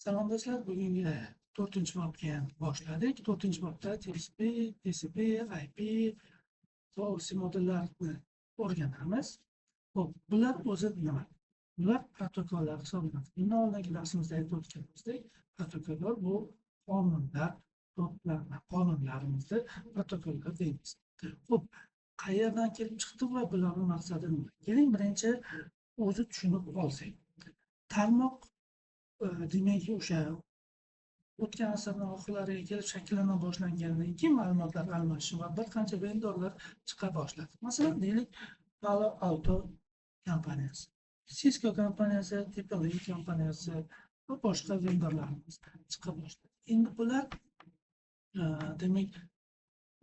Salom, do'stlar, bugungi to'rtinchi bobga ham boshladik. To'rtinchi bobda TCP, TCP, IP va OSI modellarini o'rganamiz. Xo'p, bular o'zi nima? Bular protokollar hisoblanadi. Bundan oldingi darsimizda aytib o'tganimizdek, protokollar bu qonunlar to'plami, qonunlarimizni protokollar deymiz. Xo'p, qayerdan kelib chiqdi va bularning maqsadi nima? Keling, birinchi o'zi tushunib olsak. Tarmoq, demak, o'sha o'tgan asrning oxirlariga kelib shakllana boshlangandan keyin ma'lumotlar almashishi va bir qancha vendorlar chiqa boshladi. Masalan, deylik, Palo Alto kompaniyasi, Cisco kompaniyasi, TP-Link kompaniyasi va boshqa vendorlarimiz chiqa boshladi. Endi bular, demak,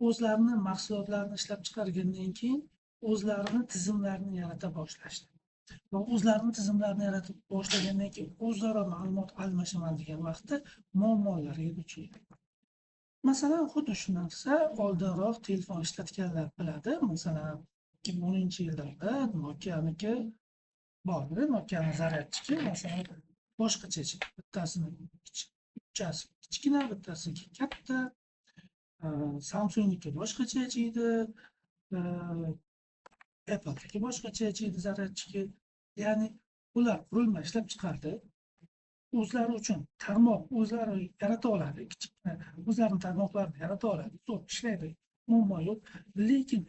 o'zlarini mahsulotlarini ishlab chiqargandan keyin o'zlarini tizimlarini yarata boshlashdi. Va o'zlarini tizimlarini yaratib boshlagandan keyin o'zaro ma'lumot almashaman degan vaqtda muammolarga duch keldi. Masalan, xuddi shu narsa oldinroq telefon ishlatganlar biladi. Masalan, 2010-yillarda Nokia'niki bor edi. Nokia'ni зарядчик i, masalan, boshqacha, bittasini uchasi kichkina, bittasi katta. Samsungniki boshqacha edi. Apple'niki boshqacha edi зарядчик i. Ya'ni ular qurilma ishlab chiqardi. O'zlari uchun tarmoq o'zlari yarata oladi, kichikina o'zlarini tarmoqlarini yarata oladi, zo'r ishlaydi, muammo yo'q. Lekin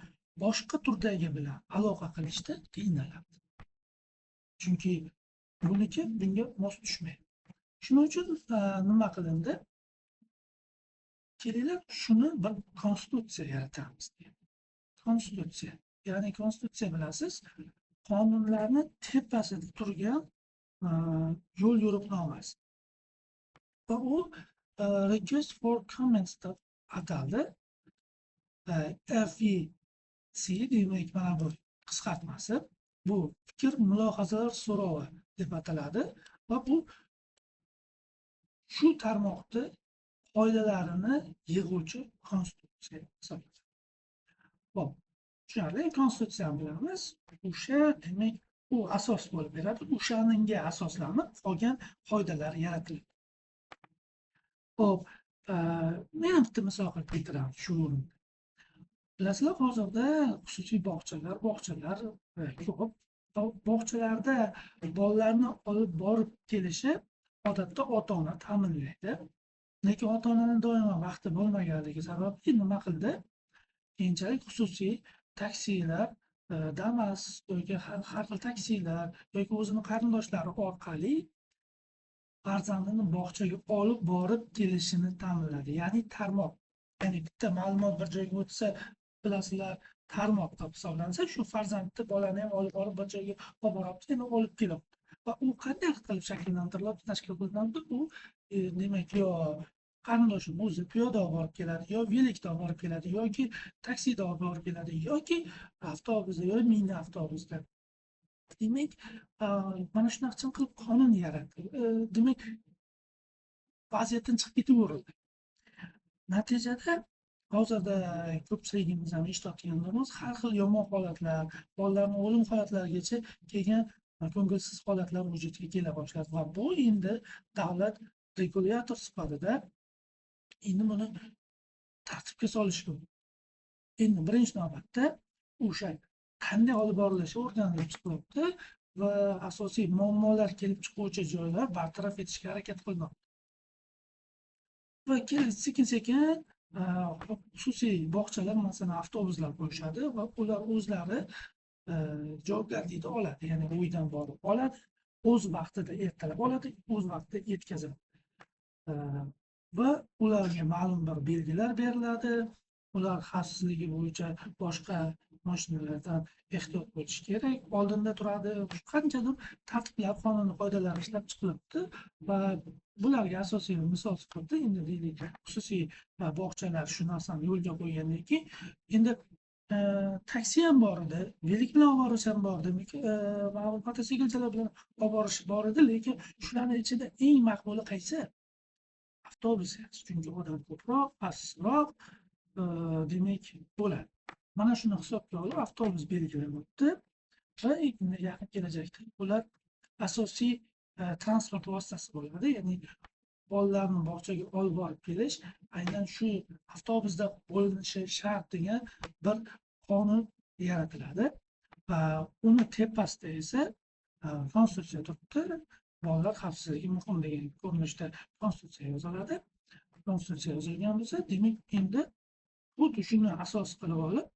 boshqa turdagi bilan aloqa qilishda qiynaladi. Chunki buniki bunga mos tushmaydi. Shuning uchun nima qilindi? Kelinglar, shuni bir konstitutsiya yaratamiz deydi. Konstitutsiya. Ya'ni konstitutsiya, bilasiz, qonunlarni tepasida turgan yo'l yo'riqnomasi. Va u Request for Comments deb ataldi. RFC, demak, mana bu qisqartmasi. Bu fikr mulohazalar so'rovi deb ataladi va bu shu tarmoqni qoidalarini yig'uvchi konstitutsiya hisoblanadi. Xo'p, tushunarli, konstitutsiyani bilamiz. O'sha, demak, u asos bo'lib beradi. O'shaningga asoslanib qolgan qoidalar yaratiladi. Xo'p, men bitta misol qilib keltiraman shu o'rinda. Bilasizlar, hozirda xususiy bog'chalar ko'p. Bog'chalarda bolalarni olib borib kelishi odatda ota-ona ta'minlaydi. Lekin ota-onani doimo vaqti bo'lmaganligi sababli nima qildi? Keyinchalik xususiy taksilar, Damas yoki har xil taksilar yoki o'zini qarindoshlari orqali farzandini bog'chaga olib borib kelishini ta'minladi. Ya'ni tarmoq, ya'ni bitta ma'lumot bir joyga o'tsa, bilasizlar, tarmoq deb hisoblansa, shu farzandni, bolani ham olib borib bir joyga olib boryapti, endi olib kelyapti. Va u qanday qilib shakllantirilyapti, tashkil qilinadi? U, demak, yo qarindoshim o'zi piyoda olib borib keladi, yo velikda olib borib keladi, yoki taksida olib borib keladi, yoki avtobusda, yo mini avtobusda. Demak, mana shunaqa qilib qonun yaratdi. Demak, vaziyatdan chiqib ketaverildi. Natijada hozirda ko'pchiligimiz ham eshitayotgandirmiz, har xil yomon holatlar, bolalarning o'lim holatlarigacha kelgan ko'ngilsiz holatlar vujudga kela boshladi va bu endi davlat regulyator sifatida endi buni tartibga solish mumkin. Endi birinchi navbatda o'sha qanday olib borilishi o'rganilib chiqilyapti va asosiy muammolar kelib chiquvchi joylar bartaraf etishga harakat qilinmoqda. Va sekin-sekin xususiy bog'chalar, masalan, avtobuslar qo'yishadi va ular o'zlari javobgarlikni oladi, ya'ni uydan borib oladi, o'z vaqtida ertalab oladi, o'z vaqtida yetkazadi. Va ularga ma'lum bir belgilar beriladi. Ular xavfsizligi bo'yicha boshqa mashinalardan ehtiyot bo'lish kerak, oldinda turadi. Qanchadir tartiblar, qonun qoidalar ishlab chiqilibdi va bularga asosiy misol sifatida endi, deylik, xususiy bog'chalar shu narsani yo'lga qo'ygandan keyin endi taksi ham bor edi, velik bilan olib borish ham bor edi, mototsiklchalar bilan olib borish bor edi, lekin shularning ichida eng maqbuli qaysi? Avtobus, chunki odam ko'proq, xavfsizroq, demak, bo'ladi. Mana shuni hisobga olib avtobus belgilanibdi va yaqin kelajakda ular asosiy transport vositasi bo'ladi. Ya'ni bolalarni bog'chaga olib borib kelish aynan shu avtobusda bo'linishi shart degan bir qonun yaratiladi. Va uni tepasida esa konstitutsiya turibdi. Bolalar xavfsizligi muhim degan ko'rinishda konstitutsiya yoziladi. Konstitutsiya yozilgan bo'lsa, demak endi xuddi shuni asos qilib olib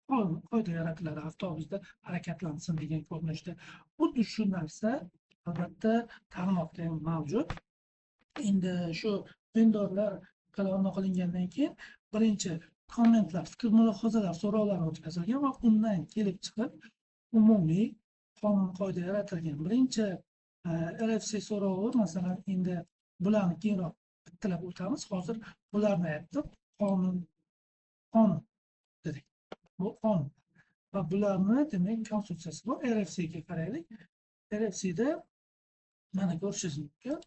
qonun qoida yaratiladi, avtobusda harakatlansin degan ko'rinishda. Xuddi shu narsa albatta tarmoqda ham mavjud. Endi shu vendorlar qilib qilingandan keyin birinchi kommentlar, fikr mulohazalar, so'rovlar o'tkazilgan va undan kelib chiqib umumiy qonun qoida yaratilgan. Birinchi RFC so'rovi, masalan, endi bularni keyinroq bittalab o'tamiz. Hozir bularni aytib, qonun dedik. Bu qonun va bularni demak konstitutsiyasi bor. RFC ga qaraylik. RFCda mana ko'rishingiz mumkin.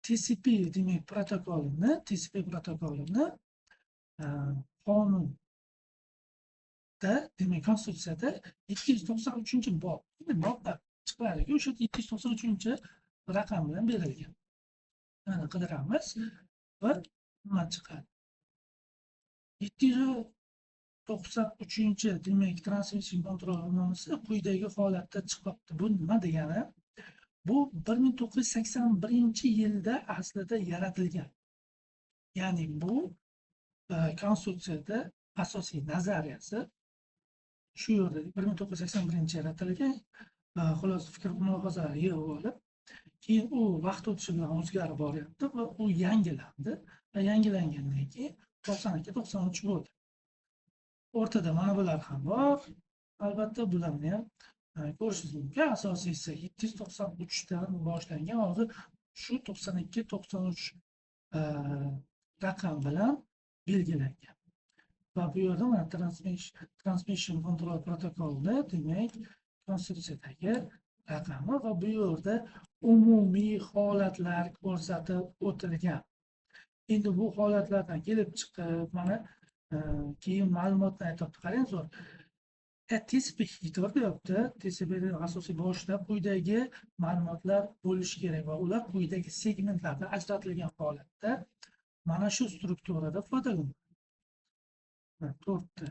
TCP demak protokolini, TCP protokolini qonunda, demak konstitutsiyada 793-bob, bobda chiqadi-ku, o'sha 793-raqam bilan berilgan. Mana qidiramiz va nima chiqadi? 793 demak transmission control nomisi quyidagi holatda chiqyapti. Bu nima degani? Bu 1981-yilda aslida yaratilgan. Ya'ni bu konstitutsiyada asosiy nazariyasi shu yerda 1981 yaratilgan. Xulosa fikr mulohazalar yig'ib olib, keyin u vaqt o'tishi bilan o'zgarib boryapti va u yangilandi. Va yangilangandan keyin 92-93 bo'ldi. O'rtada mana bular ham bor. Albatta bularni ham ko'rishingiz mumkin. Asosiysi 793 dan boshlangan, hozir shu 92-93 raqam bilan belgilangan. Va bu yerda mana transmission control protokolida demak konstitutsiyadagi raqami va bu yerda umumiy holatlar ko'rsatib o'tilgan. Endi bu holatlardan kelib chiqib mana keyin ma'lumotni aytyapti. Qarang, zo'r. TCP header deyapti. TCPning asosiy boshida quyidagi ma'lumotlar bo'lishi kerak va ular quyidagi segmentlarda ajratilgan holatda mana shu strukturada foydalanadi. To'rtta.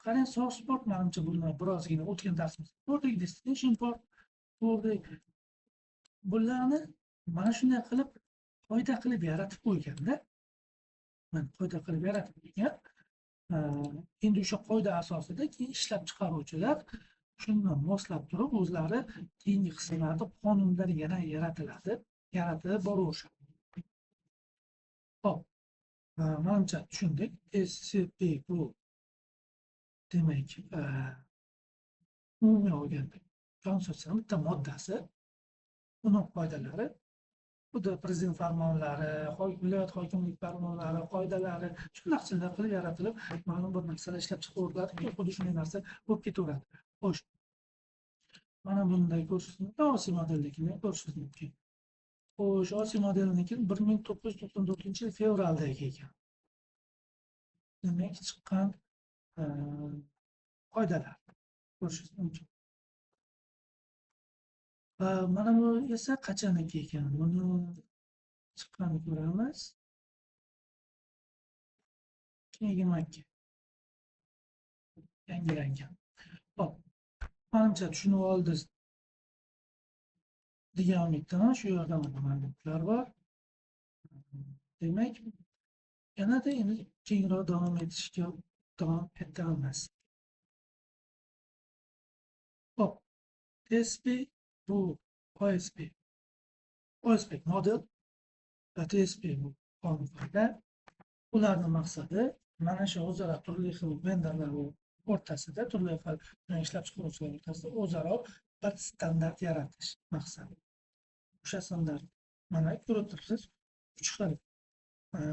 Qarang, source port, manimcha buni birozgina o'tgan darsimizda ko'rdik, destination port ko'rdik. Bularni mana shunday qilib qoida qilib yaratib qo'yganda, mana qoida qilib yaratib qo'ygan. Endi o'sha qoida asosida keyin ishlab chiqaruvchilar shuni moslab turib o'zlari keyingi qismlarda qonunlar yana yaratiladi, yaratib boraverishadi. Xo'p, manimcha tushundik. TCP bu demak umumiy olganda konstitutsiyaning bitta moddasi, uning qoidalari, bu da prezident farmonlari, viloyat hokimlik farmonlari, qoidalari shunaqalar qilib yaratilib, ma'lum bir narsalar ishlab chiqariladi, xuddi shunday narsa bo'lib ketaveradi. Xo'sh, mana bunday ko'rishingiz mumkin, OSI modelnikini ko'rishingiz mumkin. Xo'sh, OSI modeliniki 1994-yil fevraldagi ekan. Demak, chiqqan qoidalar ko'rishingiz mumkin. Va mana bu esa qachonniki ekan? Buni chiqqanini ko'ramiz. 2022 yangilangan. Xo'p, manimcha tushunib oldingiz degan umiddaman. Shu yerda mana ma'lumotlar bor. Demak, yanada endi kengroq davom etishga davom etamiz. Xo'p, TCP bu OSP. OSP model va TCP bu qonun. Ularning maqsadi mana shu o'zaro turli xil vendorlar o'rtasida, turli xil ishlab chiqaruvchilar o'rtasida o'zaro bir standart yaratish maqsadi. O'sha standart mana ko'rib turibsiz, 3 xil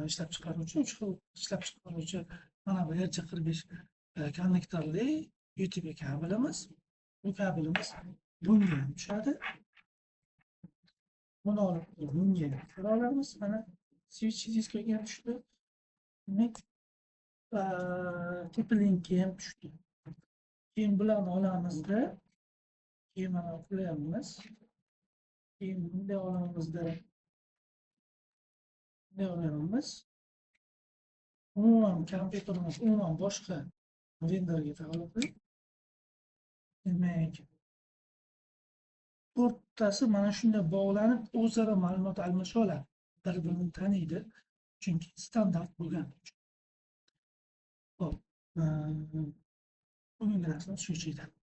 ishlab chiqaruvchi, 3 xil ishlab chiqaruvchi mana bu RJ45 konnektorli UTP kabelimiz. Bu kabelimiz bunga ham tushadi. Buni olib bunga ham tushira olamiz. Mana switch diskaga ham tushdi. Demak, TP-Linkka ham tushdi. Keyin bularni olamizda, keyin mana qo'yamiz. Keyin bunday olamizda, bunday olamiz. Umuman kompyuterimiz umuman boshqa vendorga taalluqli. Demak, to'rttasi mana shunday bog'lanib, o'zaro ma'lumot almasha oladi, bir birini taniydi, chunki standart bo'lgani uchun. Ho'p, bugungi darsimiz shuncha yetadi.